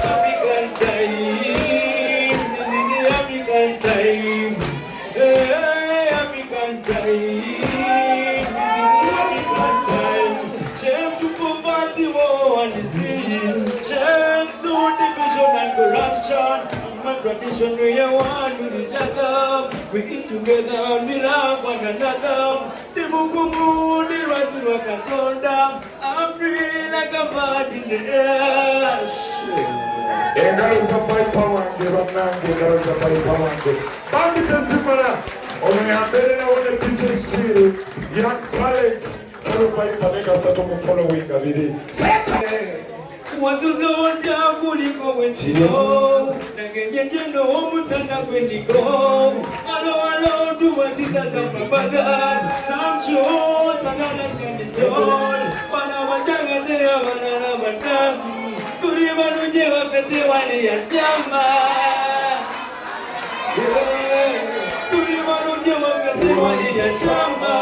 African time, this is the African time. Hey, African time, this is the African time. Shame to poverty, war and disease. Shame to division and corruption. Human tradition, we are one with each other. We eat together and we love one another. The Mugumu, the Razi Wakatonda. I'm free like a bird in the air. Engalo za Piper wange, bannange, engalo za Piper wange bambi tezimala. Ono yambeererawo ne PJ Shiru, young talent. Follow Piper ne kasatu mu following abiri. Wasuze otya kuliko bwekiro nange njenjeno omusana gwendiko alo alo tuwazisa zamabada samsho tananakanitol bana bacangate abanana batamu tuli balungi baffe tewali yakyama tuli balungi baffe tewali yakyama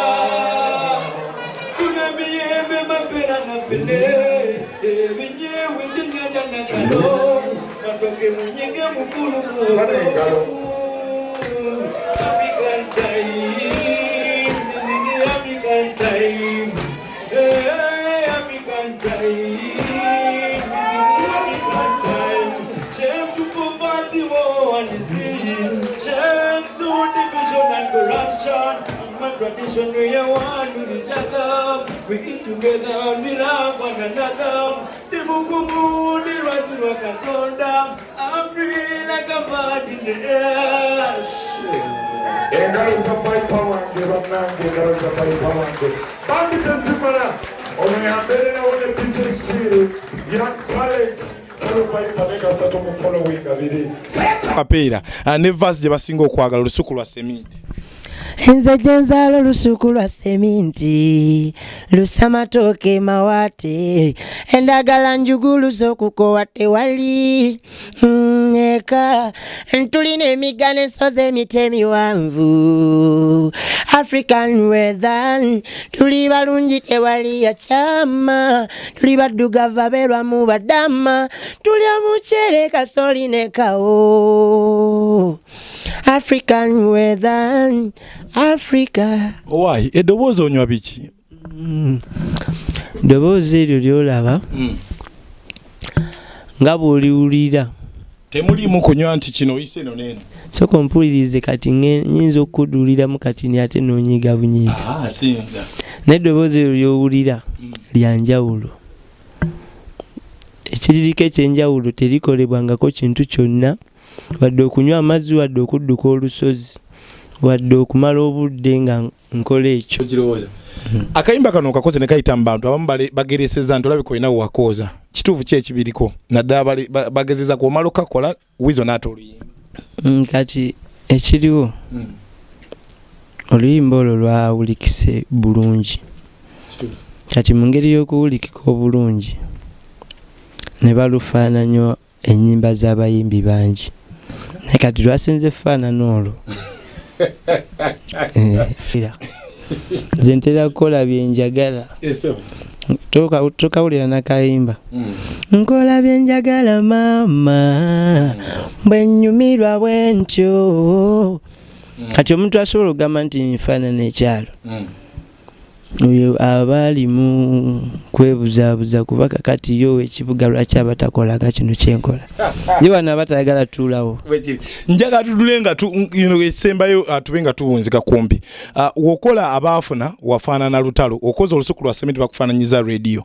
tulya emiyembe mapera na fene ebinyewe kyenyanja nakalo matoke munyenge mukulu. Bana engalo. African time, this is the African time. Hey, African time, this is the African time. Shame to poverty, war and disease. Shame to division and corruption. Human tradition, we are one with each other. We eat together and we love one another. The Mugumu, the Razi Wakatonda. I'm free like a bird in the air. Engalo za Piper wange, bannange, engalo za Piper wange bambi tezimala. Ono yambeererawo ne PJ Shiru, young talent. Follow Piper ne kasatu mu following abiri. Kapeera ne verse gye basinga okwagala, olusuku lwa seminti. Nze gye nzaala olusuku lwa seminti lusamatooke mawaate endagala njugulu z'okukowa tewali. Eka tulina emigga n'ensozi emiti emiwanvu African weather tuli balungi tewali yakyama tuli baddugavu abeerwamu badama tuli omuceere kasoli ne kawo African weather Africa. Owaayi, eddoboozi onywa biki? Ddoboozi eryo lyolaba nga bw'oliwulira. Temuliimu kunywa nti kino oyise eno n'eno? Sooka ompulirize kati nyinza okukuduuliramu kati ni ate n'onyiga bunyiizi. Ah, siyinza. Naye eddoboozi eryo ly'owulira lya njawulo. Ekiririko ekyenjawulo terikolebwangako kintu kyonna wadde okunywa amazzi wadde okudduka olusozi wadde okumala obudde nga nkola ekyo. Okirowooza akayimba kano okakoze ne kayita mu bantu abamu bagereseza nti olabika olina wewakooza. Kituufu ki ekibiriko naddala bagezeza ku omala okakola Weasel n'ate oluyimba? Kati ekiriwo oluyimba olwo lwawulikise bulungi. Kati mu ngeri y'okuwulikika obulungi ne balufaananya ennyimba z'abayimbi bangi naye kati lwasinze faanana olwo. Era nze ntera kukola bye njagala. Tokawulira nakayimba nkola bye njagala maama bwe nnyumirwa bwe ntyo. Kati omuntu asobola okugamba nti nfaanana ekyalo oyo aba ali mu kwebuzaabuza kuba kakati yo ekibuga lwaki aba takolaga kino kyenkola ye wano aba tayagala tuulawo. Bwekiri. Njagala tutule nga ekisembayo tube nga tuwunzika kumpi. Wokola abaafuna wafaanana lutalo okoze olusuku lwa sementi bakufaananyiza radio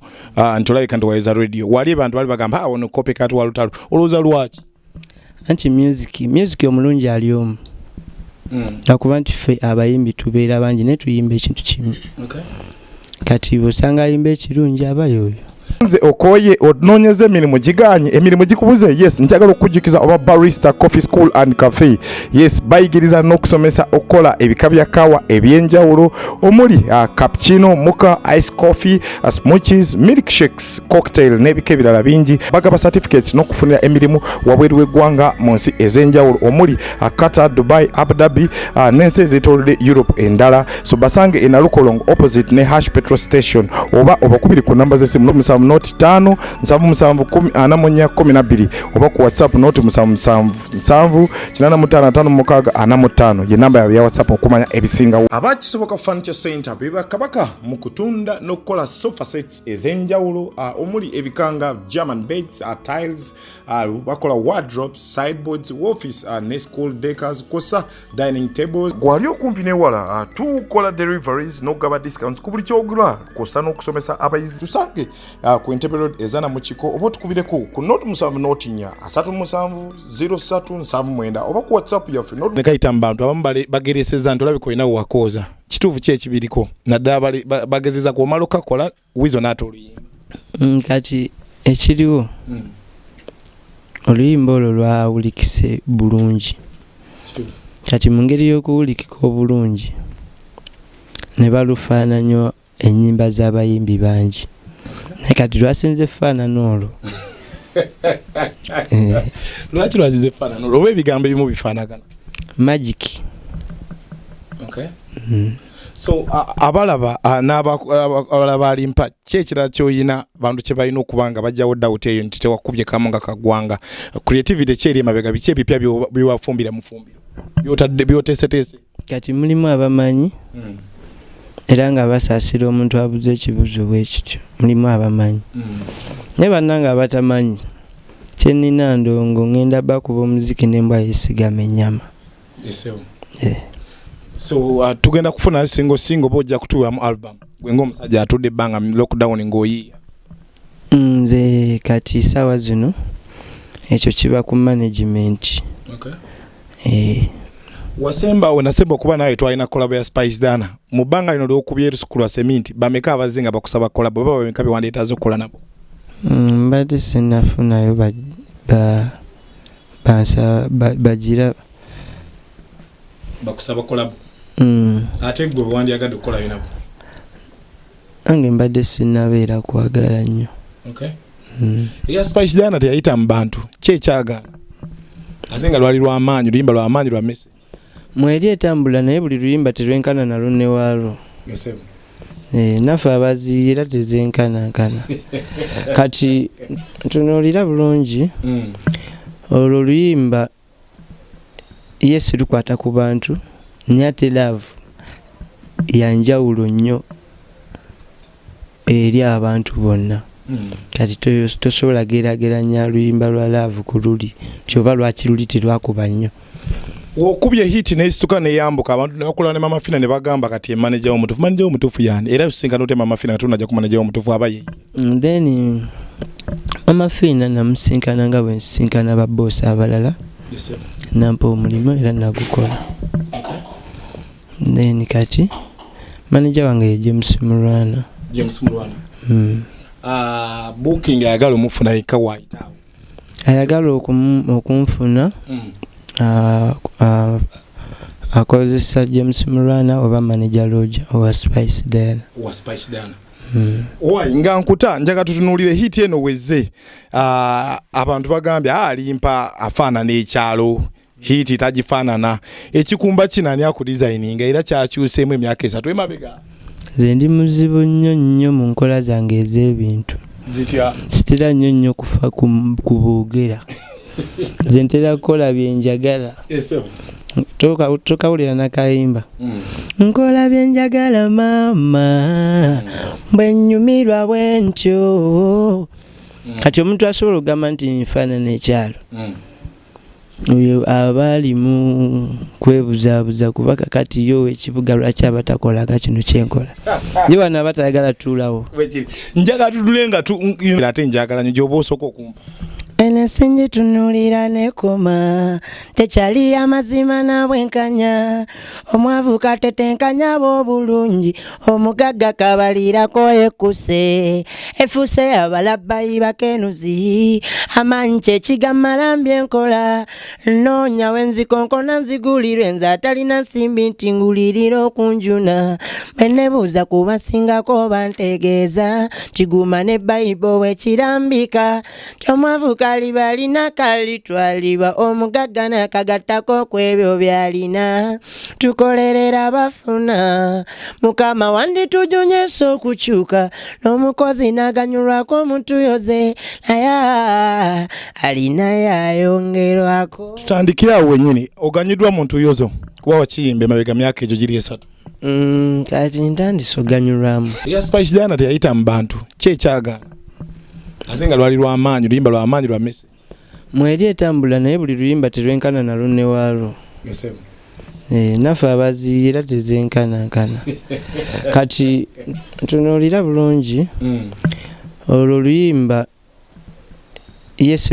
nti olabika nti wayeza radio wali abantu bali bagamba, "Ah, ono copycat wa lutalo." Olowooza lwaki? Anti music omulungi ali omu lwakuba nti ffe abayimbi tubeera bangi naye tuyimba ekintu kimu. Kati bw'osanga ayimba ekirungi aba yoyo. Nze okoye onoonyeza emirimu giganye, emirimu gikubuze. Yes, njagala okukujjukiza oba Barista Coffee School and Cafe. Yes, bayigiriza n'okusomesa okukola ebika bya kawa ebyenjawulo omuli cappuccino, mocha, ice coffee, smoothies, milkshakes, cocktail n'ebika ebirala bingi. Bagaba certificates n'okufunira emirimu wabweru w'eggwanga mu nsi ez'enjawulo omuli Qatar, Dubai, Abu Dhabi n'ensi ezeetoolodde Europe endala. So basange e Nalukolongo opposite ne Hash petrol station, oba obakubiri ku namba z'essimu 07 0 5 77 10 44 12, oba ku WhatsApp 0 77 7 85 56 45 ye namba yaabwe ya WhatsApp okumanya ebisingawo. Abakisoboka Furniture Center be bakabaka mu kutunda n'okukola sofa sets ez'enjawulo, omuli ebikanga German beds, tiles, bakola wardrobes, sideboards, office ne school decors kwossa dining tables. Gwali okumpi newala, tukola deliveries n'okugaba discounts ku buli kyogula kwossa n'okusomesa abayizi. Tusange ku Entebbe Road ezana mu kiko, oba otukubireko ku 0 7 0 4 37 03 79, oba ku WhatsApp yaffe nekayita mu bantu abamu bagereseza nti olabika olina wewakooza. Kituufu ki ekibiriko naddala bagezeza ku omala okakola wizo n'ate oluyimba? Kati ekiriwo, oluyimba olwo lwawulikise bulungi. Kati mu ngeri y'okuwulikika obulungi ne balufaananya ennyimba z'abayimbi bangi, naye kati lwasinze faanana olwo. Lwaki lwazize efaanana olwo, oba ebigambo ebimu bifaanagana? Magic. So abalaba abalaba alimpa ki ekirala kyoyina bantu kye balina okuba nga bajjawo doubt eyo nti tewakubye kamu nga kagwanga? Creativity ki eri emabega? Biki ebipya byewafumbira mu fumbiro byotadde byoteeseteese? Kati mulimu abamanyi era nga basaasira omuntu abuze ekibuzo bwe kityo. Mulimu abamanyi, naye bannange abatamanyi, kyenina ndongo ngenda bakuba omuziki nembwa yesigama ennyama. So tugenda kufuna single single oba ojja kutuwamu album, gwe ng'omusajja atudde ebbanga mu lockdown ng'oyiiya? Nze kati saawa zino ekyo kiba ku management. Wasemba we nasemba okuba naawe twalina collabo ya Spice Diana. Mu bbanga lino lyokubye olusuku lwa seminti, bameka abazze nga bakusaba collabo, oba bameka bewandyetaaze okukola nabo? Mbadde sinafunayo bagira. Bakusaba collabo? Ate gwe bewandyagadde okukolayo nabo? Nange mbadde sinabeera kwagala nnyo. Eya Spice Diana teyayita mu bantu, ki ekyagaana ate nga lwali lwamaanyi, luyimba lwamaanyi lwa message? Mweri etambula, naye buli luyimba terwenkana nalwo ne waalwo. Naffe abaziyi era tezenkanankana. Kati ntunuulira bulungi olwo oluyimba, yes, lukwata ku bantu, naye ate love yanjawulo nnyo eri abantu bonna. Kati tosobola geraageranya luyimba lwa love ku luli nti oba lwaki luli terwakuba nnyo. Wokubye hit nesituka neyambuka, abantu ne bakola ne Mama Fina ne bagamba kati manager w'omutuufu, manager w'omutuufu yani? Era tusisinkana otya Mama Fina nga tunajja ku manager w'omutuufu aba ye? Then Mama Fina namusinkana nga bwe nsisinkana ba boss abalala, nampa omulimu era nagukola. Then kati manager wange ye James Mulwana. James Mulwana. Booking ayagala omufuna yekka waayitaawo? Ayagala okunfuna, akozesa James Mulwana oba manager Roger owa Spice Diana. Wa Spice Diana. Owai nga nkuta njaga tutunuulire hit eno wezze. Abantu bagambye, "Ah, alimpa afaanana ekyalo, hit tagifaanana." Ekikumba kino ani akudesigninga era kyakyuseemu emyaka 3 emabega? Nze ndi muzibu nnyo nnyo mu nkola zange ez'ebintu. Zitya? Sitera nnyo nnyo kufa ku boogera. Nze ntera kukola byenjagala. Tokawulira nakayimba, "Nkola byenjagala maama, bwe nnyumirwa bwe ntyo." Kati omuntu asobola okugamba nti nfaanana ekyalo, oyo aba ali mu kwebuzaabuza, kuba kakati yo ekibuga lwaki aba takolaga kino kyenkola? Ye wano aba tayagala tuulawo. Njagala tutule nga ate njagala nyo gyoba osooka okumpa. Eno ensi ngitunuulira nekoma, tekyali amazima nabwenkanya. Omwavu katetenkanya obulungi, omugagga kabalirako ekuse. Efuse abalabbayi bakenuzi, amaanyi kyekigamala mbyenkola. Noonya wenzikonkona nzigulirwe, nze atalina nsimbi nti ngulirira okunjuna. Bwe nebuuza ku basingako bantegeeza, kiguma ne Bayibo wekirambika. Omwavu kaliba alina kalitwalibwa, omugagga nakagattako ku ebyo byalina. Tukolerera bafuna, Mukama wanditujunyesa okukyuka, n'omukozi n'aganyulwako omutuyoze, naye alina yayongerwako. Tutandikire awo wenyini, oganyiddwa mu ntuuyo zo kuba wakiyimba emabega myaka egyo giri 3. Kati ntandise oganyulwamu. Eya Spice Diana teyayita mu bantu, ki ekyagaana ate nga lwali lwamaanyi, oluyimba lwamaanyi lwa message? Mweri etambula, naye buli luyimba terwenkana na lunne waalwo. Naffe abaziyi era tezenkanankana. Kati ntunuulira bulungi olwo oluyimba, yes.